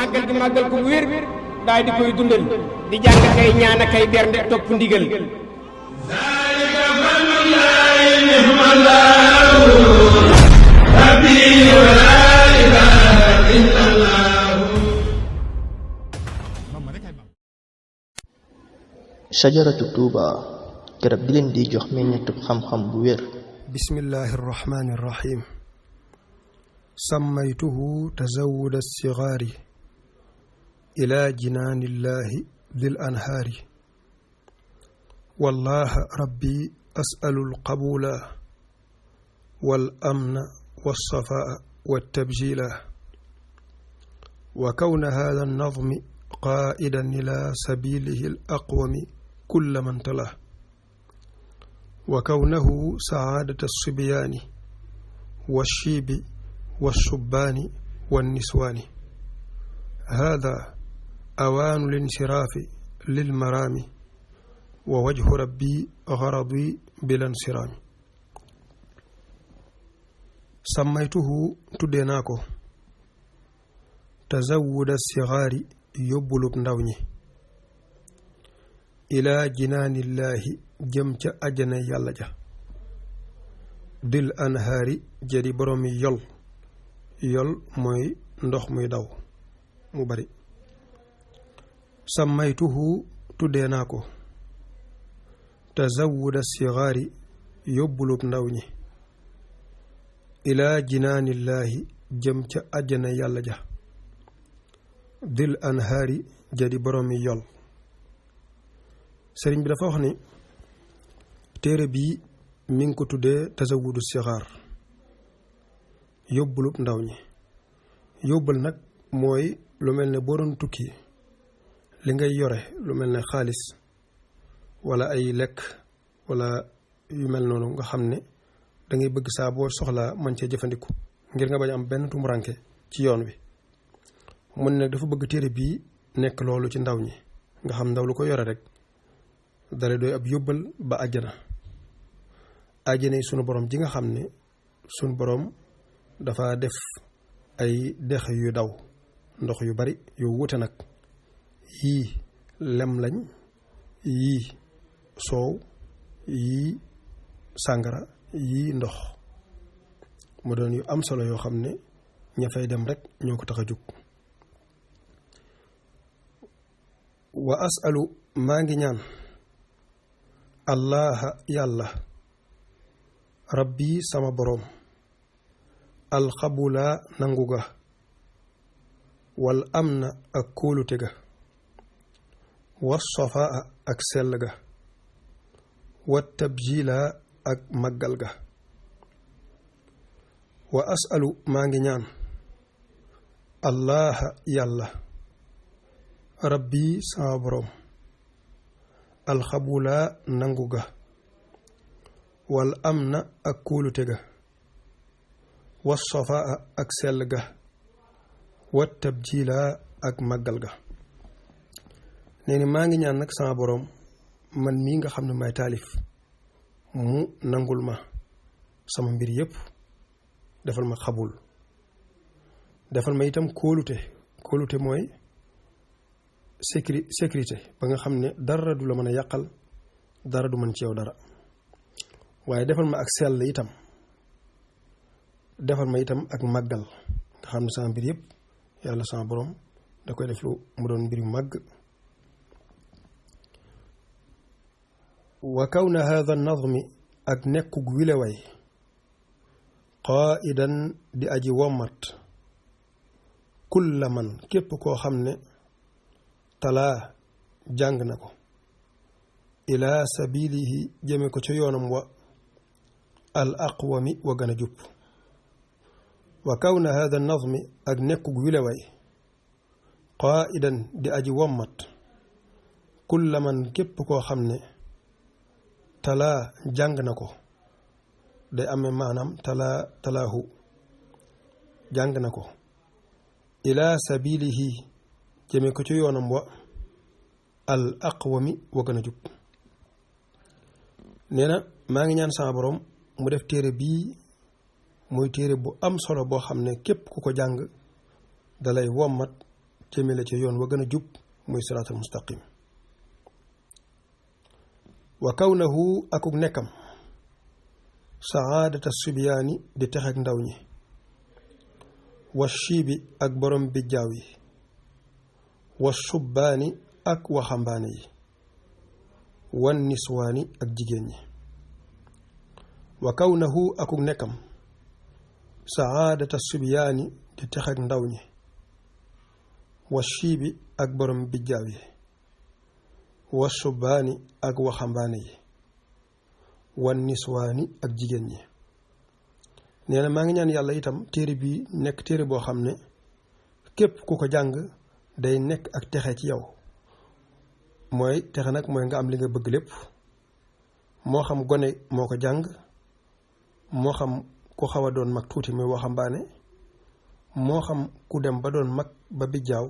màggal gi màggal ko bu wér daal di koy dundal di jàng kay ñaan kay bernde topp ndigal zalika fadlullahi ni'mallahu rabbi wa la ilaha illallah. shajaratu tuuba garab bi leen di jox meññetu xam-xam bu wér. bismillahi irrahmani irrahim sammaytuhu tazawuda sigaari ila jinaanillahi dil anhaari wallaha rabbi asalu alqabula wal amna walsafaa waltabjila wa kawna hada alnadmi qaidan ila sabilihi alaqwami kulla man tala wa kawnahu saadata alsibyaani walshiibi walshubbaani wanniswaani hada awaanu linsiraafi lilmaraami wa wajhu rabbi garadi bilansiraami sammaytuhu tuddee naa ko tazawuda sigaari yóbbulub ndaw ñi ilaa jinaanillaahi jëm ca ajjana yàlla ja dil anhaari jadi boroomi yol yol mooy ndox muy daw mu bari sammaytuhu tuddee naa ko tazawuda sigaari yóbbulub ndaw ñi ilaa jinaanillaahi jëm ca ajjana yàlla ja dil anhaari jadi boroomi yol sëriñ bi dafa wax ni téere bii mi ngi ko tuddee tazawudu sigaar yóbbulub ndaw ñi yóbbal nag mooy lu mel ne boo doon tukki li ngay yore lu mel ne xaalis wala ay lekk wala yu mel noonu nga xam ne da ngay bëgg saa boo soxlaa mën cee jëfandiku ngir nga bañ am benn tumuranke ci yoon wi mun nag dafa bëgg téere bii nekk loolu ci ndaw ñi nga xam ndaw lu ko yore rek dale doy ab yóbbal ba àjjana àjjana yi sunu borom ji nga xam ne sunu borom dafa def ay dex yu daw ndox yu bari yu wute nag yii lem lañ yii soow yii sàngara yii ndox mu doon yu am solo yoo xam ne ña fay dem rek ñoo ko tax a jóg wa asalu maa ngi ñaan allaha yàlla rabbi sama boroom alxabula nangu ga wal amna ak kóolute ga was sofaa ak sell ga wa tabjila ak màggal ga wa asalu maa ngi ñaan allaha yàlla rabbi sama boroom alxabula nangu ga wal amna ak kóolute ga was sofaa ak sell ga wa tabjila ak màggal ga nee ni maa ngi ñaan nag sama boroom man mii nga xam ne may taalif mu nangul ma sama mbir yépp defal ma xabul defal ma itam kóolute mooy sécurité ba nga xam ne dara du la mën a yàqal dara du mën ci yow dara waaye defal ma ak sell itam defal ma itam ak màggal nga xam ne sama mbir yépp yàlla sama boroom da koy def lu mu doon mbir yu màgg wa kawna hadha nadmi ak nekkug wile way qaidan di aji wommat kulla man képp koo xam ne talaa jàng na ko ila sabilihi jëme ko ca yoonam wa al aqwami wa gën a jub wa kawna hada nazmi ak nekkug wile way qaidan di aji wommat kulla man képp koo xam ne talaa jàng na ko day amee maanaam talaahu jàng na ko ila sabilihi jëme ko ci yoonam wa al aqwami wa gën a jub nee na maa ngi ñaan sama borom mu def téere bii muy téere bu am solo boo xam ne képp ku ko jàng dalay wommat jëmale ci yoon wa gën a jub muy siraatal mustaqim wa kawnahu akuk nekkam saadata subyaani di texek ndaw ñi wa shiibi ak borom bijjaaw yi wa subbaani ak waxambaane yi wan niswaani ak jigéen ñi wa kawnahu akuk nekkam saadata subyaani di texek ndaw ñi wa shiibi ak borom bijjaaw yi wa subbaani ak waxambaane yi wan niswaani ak jigéen ñi nee na maa ngi ñaan yàlla itam téere bi nekk téere boo xam ne képp ku ko jàng day nekk ak texe ci yow mooy texe nag mooy nga am li nga bëgg lépp moo xam gone moo ko jàng moo xam ku xaw a doon mag tuuti muy waxambaane moo xam ku dem ba doon mag ba bijjaaw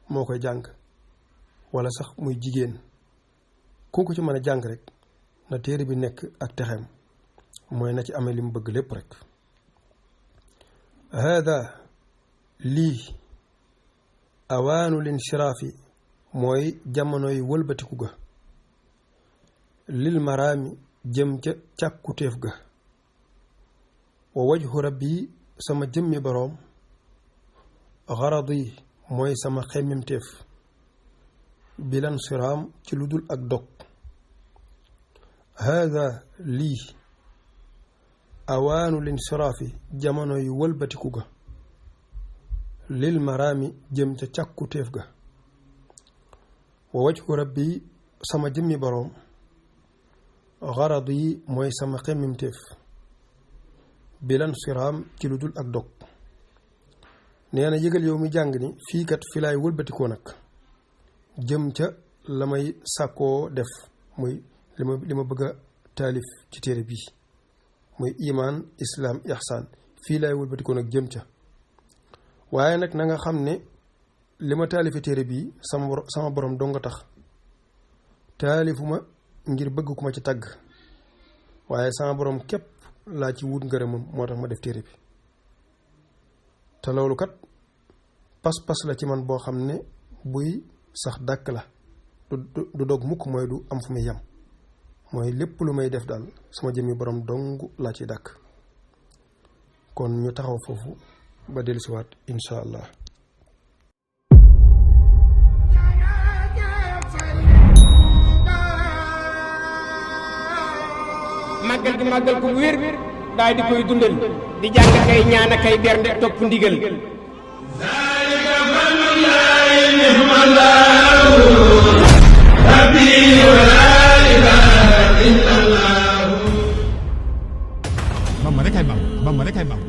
moo koy jàng wala sax muy jigéen kooku ci mën a jàng rek na téere bi nekk ak texeem mooy na ci amee li mu bëgg lépp rek hada lii awaanu linshiraafi mooy jamonoy wëlbatiku ga lil maraami jëm ca càkkutéef ga wa wajhu rabbi sama jëmmi boroom xaradi mooy sama xemmimteef bilan siraam ci lu dul ak dog hada lii awaanu linsiraafi jamono yu wëlbatiku ga lil maraami jëm ca càkkutéef ga wa wajhu rabbi sama jëmmi boroom xarad yi mooy sama xemmimteef bilan siraam ci lu dul ak dog nee na yëgal yow mi jàng ni fii kat fi laay wëlbatikoo nag jëm ca la may sàkkoo def muy li ma bëgg a taalif ci téere bii muy imaan islaam ihsaan fii laay wëlbatikoo nag jëm ca waaye nag na nga xam ne li ma taalifi téere bii sama borom dong nga tax taalifuma ngir bëgg ku ma ci tagg waaye sama borom képp laa ci wut ngërëmam moo tax ma def téere bi te loolu kat pas-pas la ci man boo xam ne buy sax dàkk la du dog mukk mooy du am fu muy yem mooy lépp lu may def daal sama jëmmi borom dong laa ci dàkk kon ñu taxaw foofu ba dellusiwaat insha allah màggal gi màggal ko bu wér daal di koy dundal di jàng kay ñaan kay bernde topp ndigal zalika fadlullahi ni'mallahu rabbi wa la ilaha illallah Bamba rek ay Bamba Bamba rek ay Bamba